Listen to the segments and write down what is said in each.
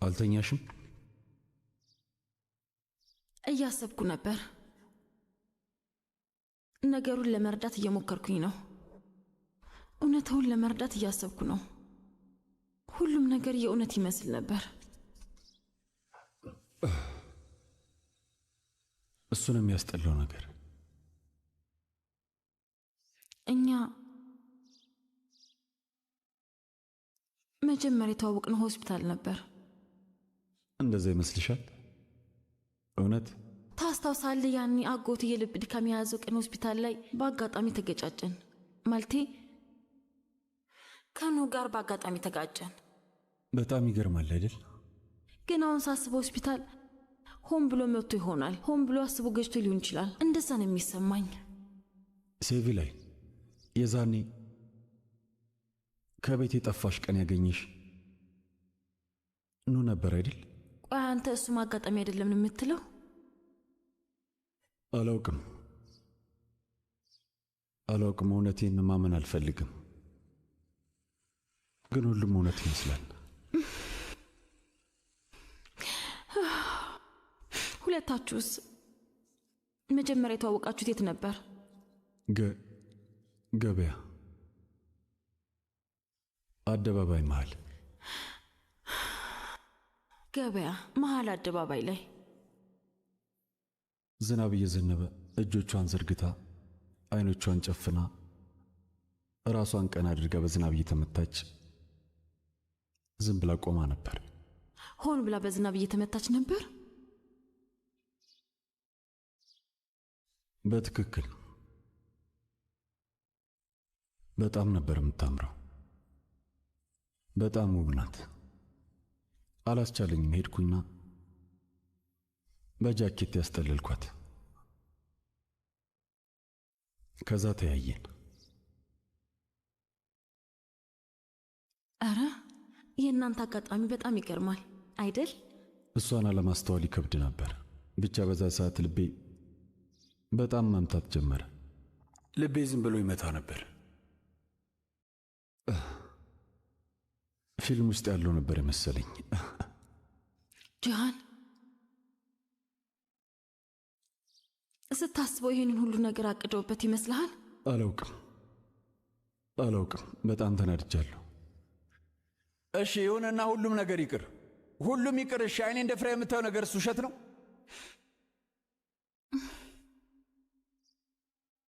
አልተኛሽም? እያሰብኩ ነበር። ነገሩን ለመርዳት እየሞከርኩኝ ነው። እውነታውን ለመርዳት እያሰብኩ ነው። ሁሉም ነገር የእውነት ይመስል ነበር። እሱን የሚያስጠላው ነገር እኛ መጀመሪያ የተዋወቅነው ሆስፒታል ነበር። እንደዛ ይመስልሻል? እውነት ታስታውሳለህ? ያኔ አጎት የልብ ድካም የያዘው ቀን ሆስፒታል ላይ በአጋጣሚ ተገጫጨን። ማለቴ ከኑ ጋር በአጋጣሚ ተጋጨን። በጣም ይገርማል አይደል? ግን አሁን ሳስበው ሆስፒታል ሆን ብሎ መጥቶ ይሆናል። ሆን ብሎ አስቦ ገጭቶ ሊሆን ይችላል። እንደዛ ነው የሚሰማኝ። ሴቪ ላይ የዛኔ ከቤት የጠፋሽ ቀን ያገኘሽ ኑ ነበር አይደል? ቆይ አንተ እሱም አጋጣሚ አይደለም ነው የምትለው? አላውቅም አላውቅም። እውነቴን ማመን አልፈልግም፣ ግን ሁሉም እውነት ይመስላል። ሁለታችሁስ መጀመሪያ የተዋወቃችሁት የት ነበር? ገበያ አደባባይ መሃል። ገበያ መሀል አደባባይ ላይ ዝናብ እየዘነበ እጆቿን ዘርግታ አይኖቿን ጨፍና ራሷን ቀና አድርጋ በዝናብ እየተመታች ዝም ብላ ቆማ ነበር። ሆን ብላ በዝናብ እየተመታች ነበር። በትክክል በጣም ነበር የምታምረው። በጣም ውብ ናት። አላስቻለኝም። ሄድኩና በጃኬት ያስጠለልኳት። ከዛ ተያየን። ኧረ የእናንተ አጋጣሚ በጣም ይገርማል አይደል? እሷን አለማስተዋል ይከብድ ነበር። ብቻ በዛ ሰዓት ልቤ በጣም መምታት ጀመረ። ልቤ ዝም ብሎ ይመታ ነበር። ፊልም ውስጥ ያለው ነበር የመሰለኝ። ጂሃን፣ ስታስበው ይህንን ሁሉ ነገር አቅደውበት ይመስልሃል? አላውቅም አላውቅም። በጣም ተናድጃለሁ። እሺ ይሁንና ሁሉም ነገር ይቅር፣ ሁሉም ይቅር። እሺ አይኔ እንደ ፍሬ የምታየው ነገር እሱ ውሸት ነው።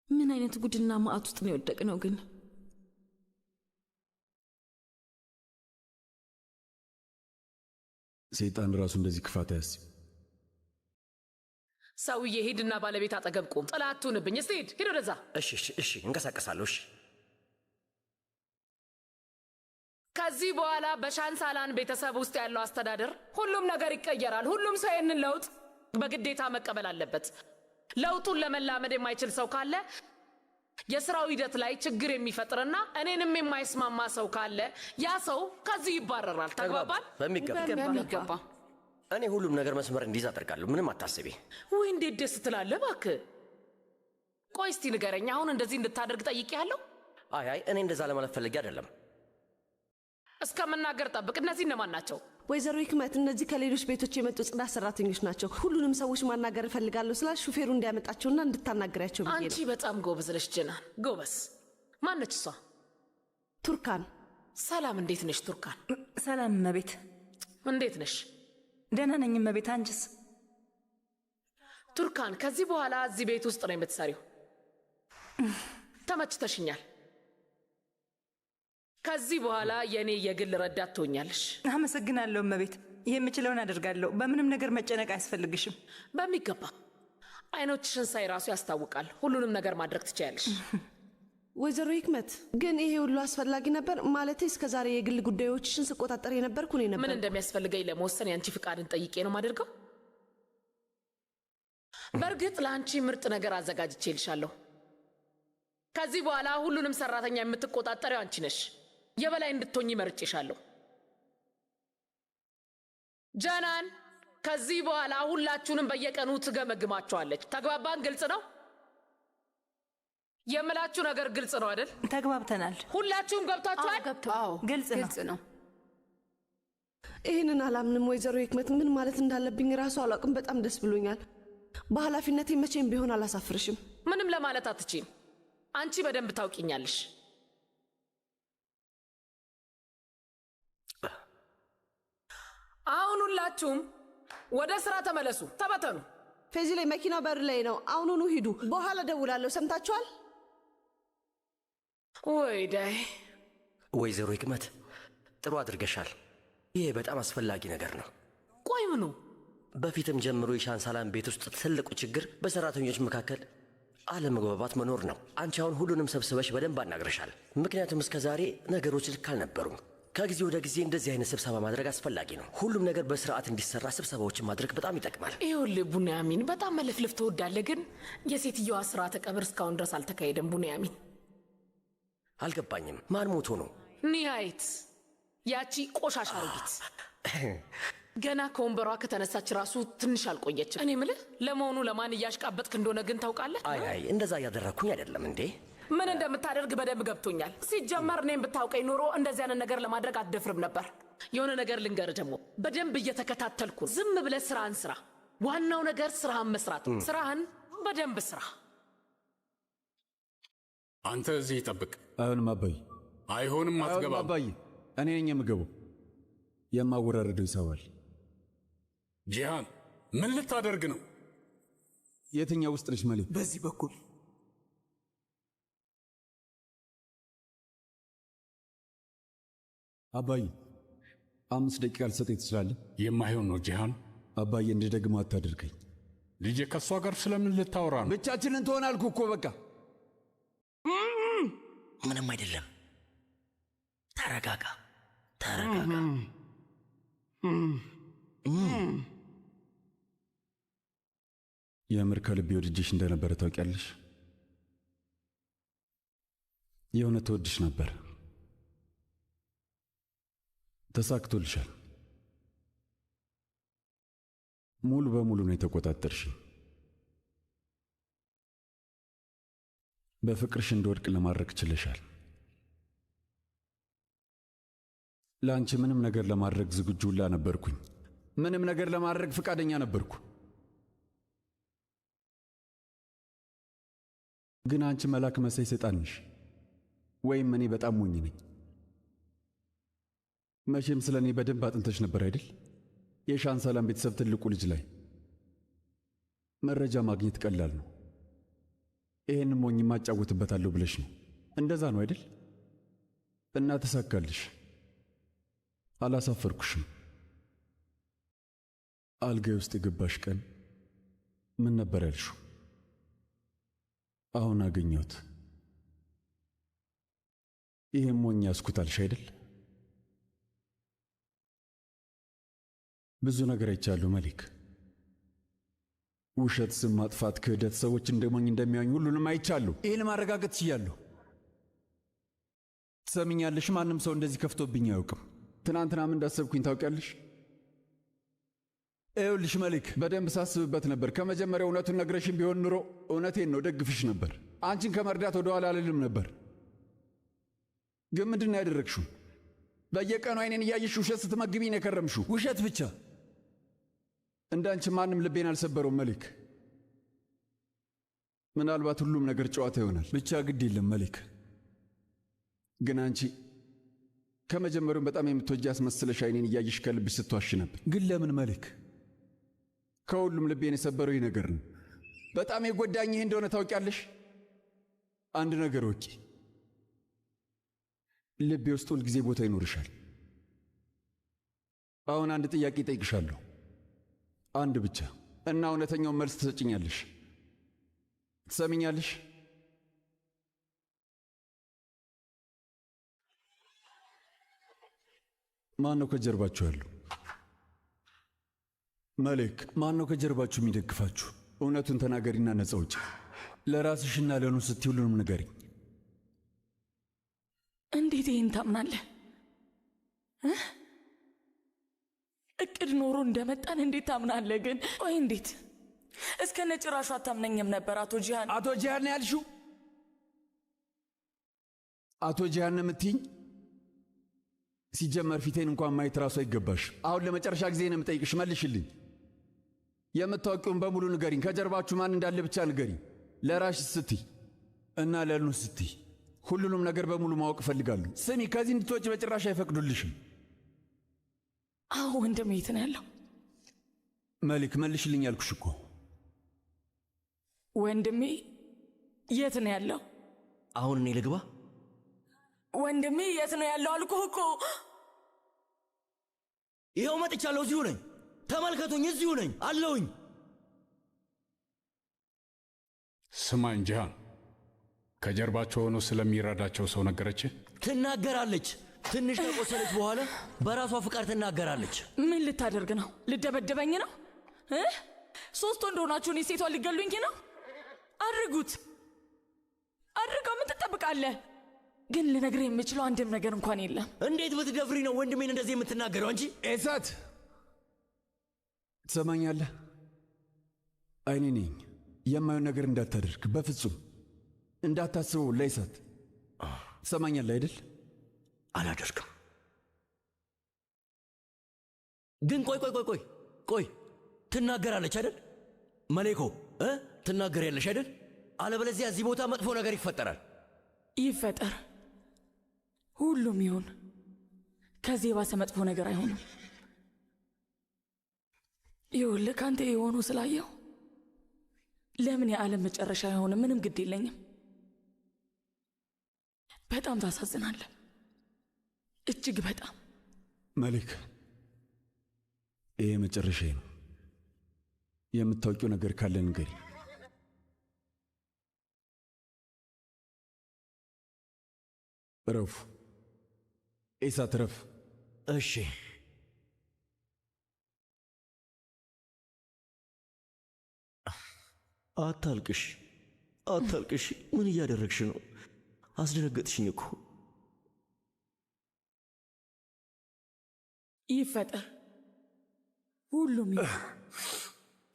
ምን አይነት ጉድና ማዕት ውስጥ ነው የወደቅ ነው ግን? ሰይጣን ራሱ እንደዚህ ክፋት አያስብ። ሰውዬ ሂድና ባለቤት አጠገብ ቁም። ጥላ አትሁንብኝ። እስቲ ሂድ ሂድ ወደዛ። እሺ እሺ እሺ፣ እንቀሳቀሳለሁ። እሺ ከዚህ በኋላ በሻንሳላን ቤተሰብ ውስጥ ያለው አስተዳደር ሁሉም ነገር ይቀየራል። ሁሉም ሰው ይህንን ለውጥ በግዴታ መቀበል አለበት። ለውጡን ለመላመድ የማይችል ሰው ካለ፣ የስራው ሂደት ላይ ችግር የሚፈጥርና እኔንም የማይስማማ ሰው ካለ ያ ሰው ከዚህ ይባረራል። ተግባባል? በሚገባ። በሚገባ። እኔ ሁሉም ነገር መስመር እንዲይዝ አደርጋለሁ። ምንም አታስቢ። ውይ እንዴት ደስ ትላለህ! እባክህ ቆይ እስቲ ንገረኝ፣ አሁን እንደዚህ እንድታደርግ ጠይቄሃለሁ? አይ አይ፣ እኔ እንደዛ ለማለት ፈልጌ አይደለም። እስከምናገር ጠብቅ። እነዚህ እነማን ናቸው? ወይዘሮ ህክመት፣ እነዚህ ከሌሎች ቤቶች የመጡ ጽዳት ሰራተኞች ናቸው። ሁሉንም ሰዎች ማናገር እፈልጋለሁ ስላል ሹፌሩ እንዲያመጣቸውና እንድታናግሪያቸው ብዬ አንቺ ነው። በጣም ጎበዝ ነሽ ጀናን፣ ጎበዝ። ማነች እሷ? ቱርካን። ሰላም፣ እንዴት ነሽ ቱርካን? ሰላም እመቤት። እንዴት ነሽ? ደህና ነኝ እመቤት። አንቺስ? ቱርካን፣ ከዚህ በኋላ እዚህ ቤት ውስጥ ነው የምትሰሪው። ተመችተሽኛል። ከዚህ በኋላ የእኔ የግል ረዳት ትሆኛለሽ። አመሰግናለሁ እመቤት። የምችለውን አደርጋለሁ። በምንም ነገር መጨነቅ አያስፈልግሽም። በሚገባ። አይኖችሽን ሳይ ራሱ ያስታውቃል። ሁሉንም ነገር ማድረግ ትችያለሽ። ወይዘሮ ህክመት፣ ግን ይሄ ሁሉ አስፈላጊ ነበር? ማለቴ እስከ ዛሬ የግል ጉዳዮችሽን ስቆጣጠር የነበርኩ እኔ ምን ነበር። እንደሚያስፈልገኝ ለመወሰን የአንቺ ፍቃድን ጠይቄ ነው ማደርገው። በእርግጥ ለአንቺ ምርጥ ነገር አዘጋጅቼልሻለሁ። ከዚህ በኋላ ሁሉንም ሰራተኛ የምትቆጣጠሪው አንቺ ነሽ። የበላይ እንድትሆኚ መርጬሻለሁ። ጀናን ከዚህ በኋላ ሁላችሁንም በየቀኑ ትገመግማችኋለች። ተግባባን? ግልጽ ነው የምላችሁ ነገር ግልጽ ነው አይደል? ተግባብተናል። ሁላችሁም ገብቷችኋል? ግልጽ ነው። ግልጽ ነው። ይህንን አላምንም ወይዘሮ ሂክመት። ምን ማለት እንዳለብኝ ራሱ አላውቅም። በጣም ደስ ብሎኛል። በኃላፊነቴ መቼም ቢሆን አላሳፍርሽም። ምንም ለማለት አትችይም። አንቺ በደንብ ታውቂኛለሽ። አሁን ሁላችሁም ወደ ስራ ተመለሱ፣ ተበተኑ። ፌዚ ላይ መኪናው በር ላይ ነው። አሁኑኑ ሂዱ። በኋላ ደውላለሁ። ሰምታችኋል? ወይ ዳይ ወይዘሮ ሂክመት ጥሩ አድርገሻል። ይሄ በጣም አስፈላጊ ነገር ነው። ቆይ ምኑ? በፊትም ጀምሮ የሻንሳላን ቤት ውስጥ ትልቁ ችግር በሰራተኞች መካከል አለመግባባት መኖር ነው። አንቺ አሁን ሁሉንም ሰብስበሽ በደንብ አናግረሻል። ምክንያቱም እስከ ዛሬ ነገሮች ልክ አልነበሩም። ከጊዜ ወደ ጊዜ እንደዚህ አይነት ስብሰባ ማድረግ አስፈላጊ ነው። ሁሉም ነገር በስርዓት እንዲሰራ ስብሰባዎችን ማድረግ በጣም ይጠቅማል። ይኸውልህ ቡንያሚን፣ በጣም መለፍለፍ ትወዳለህ፣ ግን የሴትየዋ ስርዓተ ቀብር እስካሁን ድረስ አልተካሄደም። ቡንያሚን፣ አልገባኝም። ማን ሞቶ ነው? ኒሃይት፣ ያቺ ቆሻሻ አሮጊት ገና ከወንበሯ ከተነሳች ራሱ ትንሽ አልቆየችም። እኔ ምልህ ለመሆኑ ለማን እያሽቃበጥክ እንደሆነ ግን ታውቃለህ? አይ አይ፣ እንደዛ እያደረግኩኝ አይደለም እንዴ። ምን እንደምታደርግ በደንብ ገብቶኛል። ሲጀመር እኔም ብታውቀኝ ኖሮ እንደዚህ አይነት ነገር ለማድረግ አትደፍርም ነበር። የሆነ ነገር ልንገርህ ደግሞ በደንብ እየተከታተልኩ ነው። ዝም ብለህ ስራህን ስራ። ዋናው ነገር ስራህን መስራት ነው። ስራህን በደንብ ስራ። አንተ እዚህ ጠብቅ። አይሆንም አባዬ፣ አይሆንም፣ አይሆንም አትገባም። አባዬ። እኔ ነኝ የምገባው። የማወራረደው ይሰዋል። ጂሃን ምን ልታደርግ ነው? የትኛው ውስጥ ነች መሌክ? በዚህ በኩል። አባዬ 5 ደቂቃ ልሰጠኝ ትችላለህ? የማይሆን ነው ጂሃን። አባዬ እንድደግመው አታድርገኝ። ልጄ ከእሷ ጋር ስለምን ልታወራ ነው? ብቻችንን ትሆን አልኩ እኮ በቃ። ምንም አይደለም። ተረጋጋ፣ ተረጋጋ። የምር ከልቤ ወድጄሽ እንደነበረ ታውቂያለሽ። የእውነት እወድሽ ነበር። ተሳክቶልሻል። ሙሉ በሙሉ ነው የተቆጣጠርሽኝ። በፍቅርሽ እንድወድቅ ለማድረግ ችለሻል። ለአንቺ ምንም ነገር ለማድረግ ዝግጁ ሁላ ነበርኩኝ። ምንም ነገር ለማድረግ ፈቃደኛ ነበርኩ። ግን አንቺ መልአክ መሳይ ሰይጣን ነሽ፣ ወይም እኔ በጣም ሞኝ ነኝ። መቼም ስለ እኔ በደንብ አጥንተሽ ነበር አይደል? የሻንሰላም ቤተሰብ ትልቁ ልጅ ላይ መረጃ ማግኘት ቀላል ነው። ይህን ሞኝ ማጫወትበታለሁ ብለሽ ነው። እንደዛ ነው አይደል? እና ተሳካልሽ። አላሳፈርኩሽም። አልጋዬ ውስጥ የገባሽ ቀን ምን ነበር ያልሽው? አሁን አገኘሁት። ይህም ሞኝ ያስኩት አልሽ አይደል? ብዙ ነገር አይቻለሁ መሊክ። ውሸት፣ ስም ማጥፋት፣ ክህደት፣ ሰዎች እንደ ሞኝ እንደሚያዩኝ ሁሉንም አይቻለሁ። ይህን ማረጋገጥ ችያለሁ። ትሰሚኛለሽ? ማንም ሰው እንደዚህ ከፍቶብኝ አያውቅም። ትናንትና ምን እንዳሰብኩኝ ታውቂያለሽ? ይኸውልሽ መሊክ፣ በደንብ ሳስብበት ነበር። ከመጀመሪያው እውነቱን ነግረሽኝ ቢሆን ኑሮ እውነቴን ነው ደግፍሽ ነበር። አንቺን ከመርዳት ወደ ኋላ አልልም ነበር። ግን ምንድን ነው ያደረግሽው? በየቀኑ አይኔን እያየሽ ውሸት ስትመግቢኝ ነው የከረምሽው። ውሸት ብቻ። እንዳንቺ ማንም ልቤን አልሰበረውም መሊክ። ምናልባት ሁሉም ነገር ጨዋታ ይሆናል። ብቻ ግድ የለም መሊክ። ግን አንቺ ከመጀመሪያውም በጣም የምትወጂ አስመስለሽ አይኔን እያየሽ ከልብሽ ስትዋሽ ነበር። ግን ለምን መሊክ? ከሁሉም ልቤን የሰበረው ይህ ነገር ነው። በጣም የጎዳኝ ይህ እንደሆነ ታውቂያለሽ። አንድ ነገር ወቂ፣ ልቤ ውስጥ ሁልጊዜ ቦታ ይኖርሻል። አሁን አንድ ጥያቄ እጠይቅሻለሁ፣ አንድ ብቻ፣ እና እውነተኛውን መልስ ትሰጭኛለሽ። ትሰሚኛለሽ? ማን ነው ከጀርባችሁ ያለው? መሌክ፣ ማን ነው ከጀርባችሁ የሚደግፋችሁ? እውነቱን ተናገሪና ነፃ ውጪ። ለራስሽና ለኑ ስትይ ሁሉንም ንገሪኝ። እንዴት ይህን ታምናለህ? እ? እቅድ ኖሮ እንደመጣን እንዴት ታምናለህ? ግን ቆይ እንዴት እስከ ነጭራሹ አታምነኝም ነበር አቶ ጂሃን? አቶ ጂሃን ነው ያልሽው? አቶ ጂሃን ነው የምትይኝ? ሲጀመር ፊቴን እንኳን ማየት ራሱ አይገባሽ። አሁን ለመጨረሻ ጊዜ ነው የምጠይቅሽ፣ መልሽልኝ። የምታውቂውን በሙሉ ንገሪኝ። ከጀርባችሁ ማን እንዳለ ብቻ ንገሪኝ። ለራሽ ስትይ እና ለኑ ስትይ ሁሉንም ነገር በሙሉ ማወቅ እፈልጋለሁ። ስሚ፣ ከዚህ እንድትወጪ በጭራሽ አይፈቅዱልሽም። አዎ ወንድሜ የት ነው ያለው? መሊክ መልሽልኝ ያልኩሽ እኮ። ወንድሜ የት ነው ያለው? አሁን እኔ ልግባ? ወንድሜ የት ነው ያለው አልኩህ እኮ። ይኸው መጥቻለሁ። እዚሁ ነኝ። ተመልከቱኝ፣ እዚሁ ነኝ አለሁኝ። ስማኝ ጂሃን፣ ከጀርባቸው ሆኖ ስለሚረዳቸው ሰው ነገረች? ትናገራለች። ትንሽ ከቆሰለች በኋላ በራሷ ፍቃድ ትናገራለች። ምን ልታደርግ ነው? ልደበደበኝ ነው? ሶስት ወንድ ሆናችሁ እኔ ሴቷ ሊገሉኝ ነው? አድርጉት፣ አድርገው። ምን ትጠብቃለህ? ግን ልነግርህ የምችለው አንድም ነገር እንኳን የለም። እንዴት ብትደፍሪ ነው ወንድሜን እንደዚህ የምትናገረው አንቺ? ኤሳት ትሰማኛለህ? አይኔ ነኝ። የማየውን ነገር እንዳታደርግ በፍጹም እንዳታስበው። ለኢሳት ትሰማኛለህ አይደል? አላደርግም። ግን ቆይ ቆይ ቆይ ቆይ ቆይ ትናገራለች አይደል? መሌኮ ትናገሪያለሽ አይደል? አለበለዚያ እዚህ ቦታ መጥፎ ነገር ይፈጠራል። ይፈጠር፣ ሁሉም ይሁን። ከዚህ የባሰ መጥፎ ነገር አይሆንም። ይኸውልህ ከአንተ የሆኑ ስላየው ለምን የዓለም መጨረሻ አይሆንም? ምንም ግድ የለኝም። በጣም ታሳዝናለህ፣ እጅግ በጣም መሊክ። ይሄ መጨረሻዬ ነው። የምታውቂው ነገር ካለ ንገሪ። እረፉ ኤሳት፣ እረፍ። እሺ። አታልቅሽ፣ አታልቅሽ። ምን እያደረግሽ ነው? አስደነገጥሽኝ እኮ። ይፈጠር፣ ሁሉም ይሁን።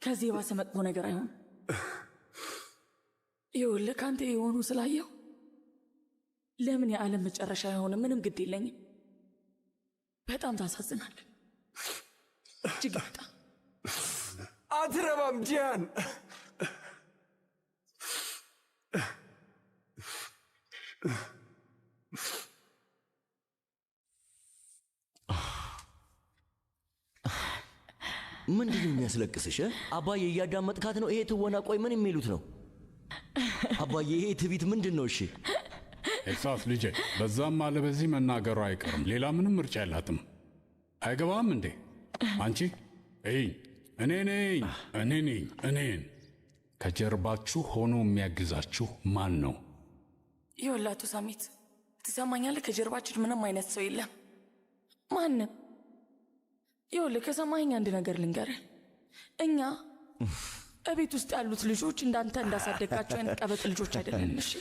ከዚህ የባሰ መጥፎ ነገር አይሆንም። ይኸውልህ ከአንተ የሆኑ ስላየው ለምን የዓለም መጨረሻ አይሆንም? ምንም ግድ የለኝም። በጣም ታሳዝናለህ፣ እጅግ በጣም። አትረባም ጂያን። ምንድን ነው የሚያስለቅስሽ? አባዬ እያዳመጥካት ነው? ይሄ ትወና ቆይ ምን የሚሉት ነው አባዬ? ይሄ ትቢት ምንድን ነው? እሺ ኤሳት ልጄ፣ በዛም አለ በዚህ መናገሩ አይቀርም። ሌላ ምንም ምርጫ የላትም። አይገባም እንዴ? አንቺ እይ፣ እኔ ነኝ፣ እኔ ነኝ፣ እኔን ከጀርባችሁ ሆኖ የሚያግዛችሁ ማን ነው? ይኸውልህ አቶ ሳሚት ትሰማኛለህ? ከጀርባችን ምንም አይነት ሰው የለም፣ ማንም። ይኸውልህ ከሰማኸኝ አንድ ነገር ልንገርህ። እኛ እቤት ውስጥ ያሉት ልጆች እንዳንተ እንዳሳደጋቸው አይነት ቀበጥ ልጆች አይደለንም። እሺ፣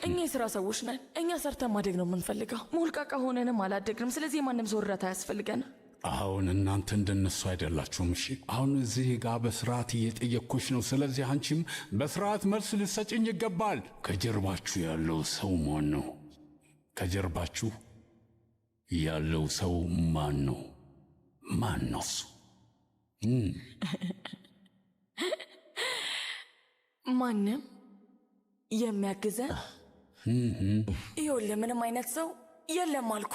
እኛ የሥራ ሰዎች ነን። እኛ ሰርተን ማደግ ነው የምንፈልገው። ሞልቃቃ ሆነንም አላደግንም። ስለዚህ የማንም ሰው እርዳታ አያስፈልገንም። አሁን እናንተ እንደነሱ አይደላችሁም። እሺ፣ አሁን እዚህ ጋር በስርዓት እየጠየቅኩሽ ነው። ስለዚህ አንቺም በስርዓት መልስ ልትሰጭኝ ይገባል። ከጀርባችሁ ያለው ሰው ማን ነው? ከጀርባችሁ ያለው ሰው ማን ነው? ማን ነው እሱ? ማንም የሚያግዘን ይኸውልህ፣ ምንም አይነት ሰው የለም አልኩ።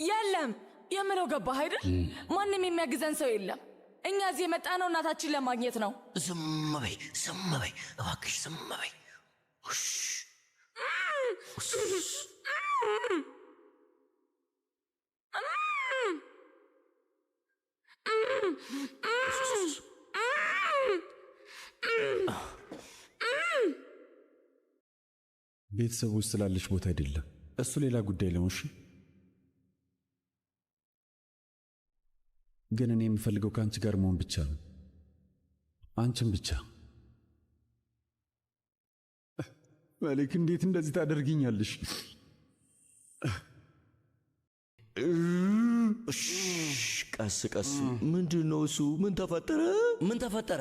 የለም የምለው ገባህ አይደል? ማንም የሚያግዘን ሰው የለም። እኛ እዚህ የመጣነው እናታችን ለማግኘት ነው። ዝም በይ፣ ዝም በይ እባክሽ፣ ዝም በይ። ቤተሰብ ውስጥ ስላለች ቦታ አይደለም፣ እሱ ሌላ ጉዳይ ነው። እሺ፣ ግን እኔ የምፈልገው ከአንቺ ጋር መሆን ብቻ ነው፣ አንቺን ብቻ። መሊክ፣ እንዴት እንደዚህ ታደርጊኛለሽ? ቀስ ቀስ። ምንድን ነው እሱ? ምን ተፈጠረ? ምን ተፈጠረ?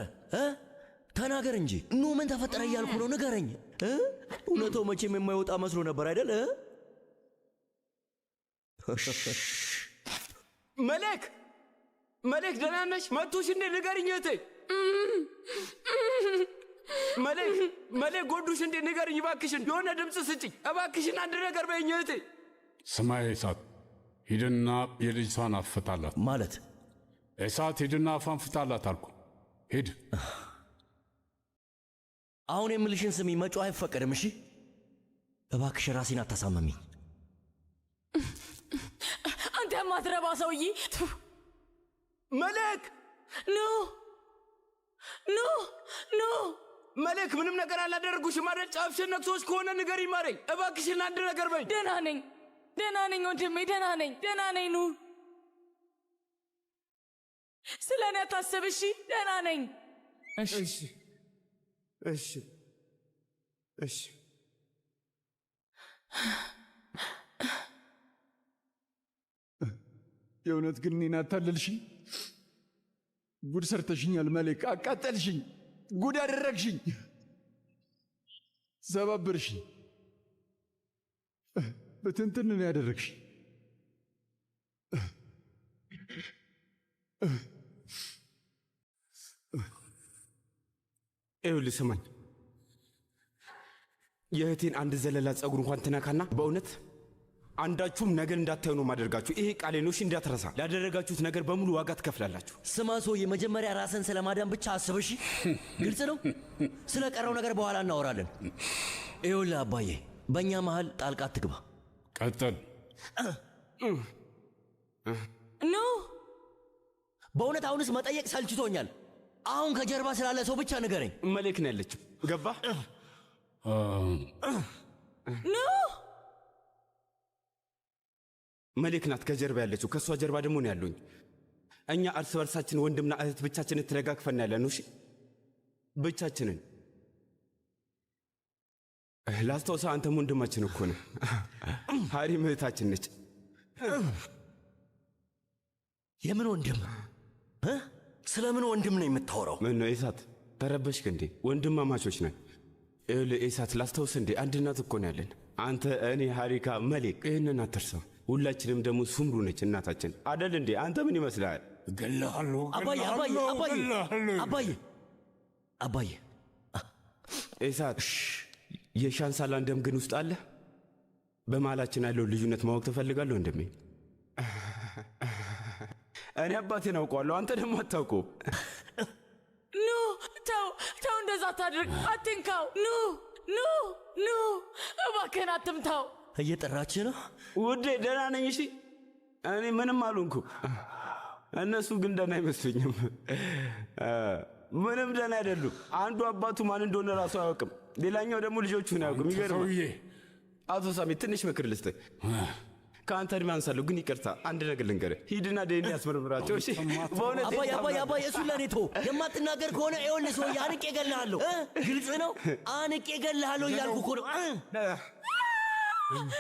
ተናገር እንጂ ኑ። ምን ተፈጠረ እያልኩ ነው፣ ንገረኝ። እውነታው መቼም የማይወጣ መስሎ ነበር አይደል? መሌክ መሌክ፣ ደህና ነሽ? መቱሽ እንዴ? ንገሪኝ እህቴ። መሌክ መሌክ፣ ጎዱሽ እንዴ? ንገሪኝ እባክሽን። የሆነ ድምፅ ስጭኝ እባክሽን፣ አንድ ነገር በይኝ እህቴ። ስማ እሳት፣ ሂድና የልጅቷን አፍ ፍታላት። ማለት እሳት፣ ሂድና አፏን ፍታላት አልኩ። ሂድ። አሁን የምልሽን ስሚ፣ መጮህ አይፈቀድም። እሺ እባክሽ ራሴን አታሳመሚኝ። አንተ የማትረባ ሰውዬ! መሌክ! No no no! መሌክ፣ ምንም ነገር አላደረጉሽም አይደል? ጫፍሽን ነክሶሽ ከሆነ ንገሪኝ ማሬ፣ እባክሽን አንድ ነገር በይ። ደህና ነኝ፣ ደህና ነኝ ወንድሜ፣ ደህና ነኝ፣ ደህና ነኝ። ኑ ስለ እኔ አታስብ እሺ? ደህና ነኝ። እሺ እሺ እሺ። የእውነት ግን እኔን አታለልሽኝ። ጉድ ሰርተሽኛል መሌክ፣ አቃጠልሽኝ፣ ጉድ አደረግሽኝ፣ ሰባብርሽኝ፣ በትንትን ነው ያደረግሽኝ። ይኸውልህ ስማኝ፣ የእህቴን አንድ ዘለላ ጸጉር እንኳን ትነካና በእውነት አንዳችሁም ነገር እንዳታዩ ነው ማደርጋችሁ። ይሄ ቃሌ ነው፣ እሺ? እንዳትረሳ። ላደረጋችሁት ነገር በሙሉ ዋጋ ትከፍላላችሁ። ስማ ሰውዬ፣ መጀመሪያ ራስን ስለማዳን ብቻ አስብ እሺ? ግልጽ ነው። ስለ ቀረው ነገር በኋላ እናወራለን። ይኸውልህ አባዬ፣ በእኛ መሃል ጣልቃ አትግባ። ቀጥል። No በእውነት አሁንስ መጠየቅ ሰልችቶኛል። አሁን ከጀርባ ስላለ ሰው ብቻ ንገረኝ። መሌክ ነው ያለችው። ገባ? No መሌክ ናት ከጀርባ ያለችው። ከእሷ ጀርባ ደግሞ ነው ያሉኝ። እኛ እርስ በርሳችን ወንድምና እህት ብቻችንን ተደጋግፈን ያለን። እሺ ብቻችንን። ላስታውሳ፣ አንተም ወንድማችን እኮ ነህ። ሀሪም እህታችን ነች። የምን ወንድም? ስለምን ወንድም ነው የምታወራው? ምን ነው ኤሳት ተረበሽክ እንዴ? ወንድማማቾች ነን። ይኸውልህ ኤሳት ላስታውስ እንዴ፣ አንድ እናት እኮ ነው ያለን። አንተ፣ እኔ፣ ሀሪካ፣ መሌክ። ይህንን አትርሳ። ሁላችንም ደግሞ ሱምሩ ነች እናታችን አደል እንዴ? አንተ ምን ይመስልሃል? እገልሃለሁ፣ አባዬ አባዬ አባዬ አባዬ አባዬ ኤሳት የሻንሳላን ደም ግን ውስጥ አለ። በመሃላችን ያለው ልዩነት ማወቅ ትፈልጋለህ ወንድሜ? እኔ አባቴን አውቀዋለሁ፣ አንተ ደግሞ አታውቀውም። No ተው ተው፣ እንደዛ አታድርግ፣ አትንካው። No no no፣ እባክህን አትምታው። እየጠራች ነው ውዴ። ደህና ነኝ። እሺ እኔ ምንም አልሆንኩም። እነሱ ግን ደህና አይመስሉኝም። ምንም ደህና አይደሉም። አንዱ አባቱ ማን እንደሆነ ራሱ አያውቅም፣ ሌላኛው ደግሞ ልጆቹን አያውቅም። ይገርማል። አቶ ሳሚ ትንሽ ምክር ልስጥህ። ከአንተ እድሜ አንሳለሁ፣ ግን ይቅርታ አንድ ነገር ልንገርህ። ሂድና ዲኤንኤ ያስመርምራቸው። እሺ በእውነት አባዬ አባዬ አባዬ፣ እሱን ለእኔ ተው። የማትናገር ከሆነ ይኸውልህ ሰውዬ አንቄ እገልሃለሁ። ግልጽ ነው፣ አንቄ እገልሃለሁ እያልኩ እኮ ነው።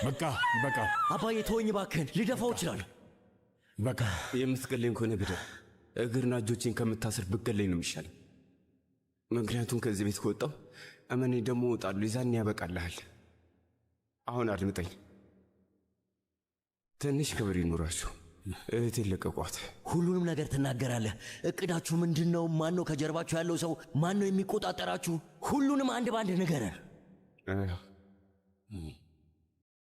በቃ ይበቃል። አባዬ ተወኝ እባክህን፣ ልደፋው እችላለሁ። በቃ የምትገለኝ ከሆነ ግደል። እግርና እጆቼን ከምታስር ብገለኝ ነው የሚሻለኝ። ምክንያቱም ከዚህ ቤት ከወጣሁ እመኔ ደግሞ እወጣለሁ። የዛኔ ያበቃልሃል። አሁን አድምጠኝ። ትንሽ ክብር ይኑራችሁ። እህቴን ለቀቋት። ሁሉንም ነገር ትናገራለህ። እቅዳችሁ ምንድን ነው? ማን ነው ከጀርባችሁ ያለው ሰው? ማን ነው የሚቆጣጠራችሁ? ሁሉንም አንድ በአንድ ንገረን።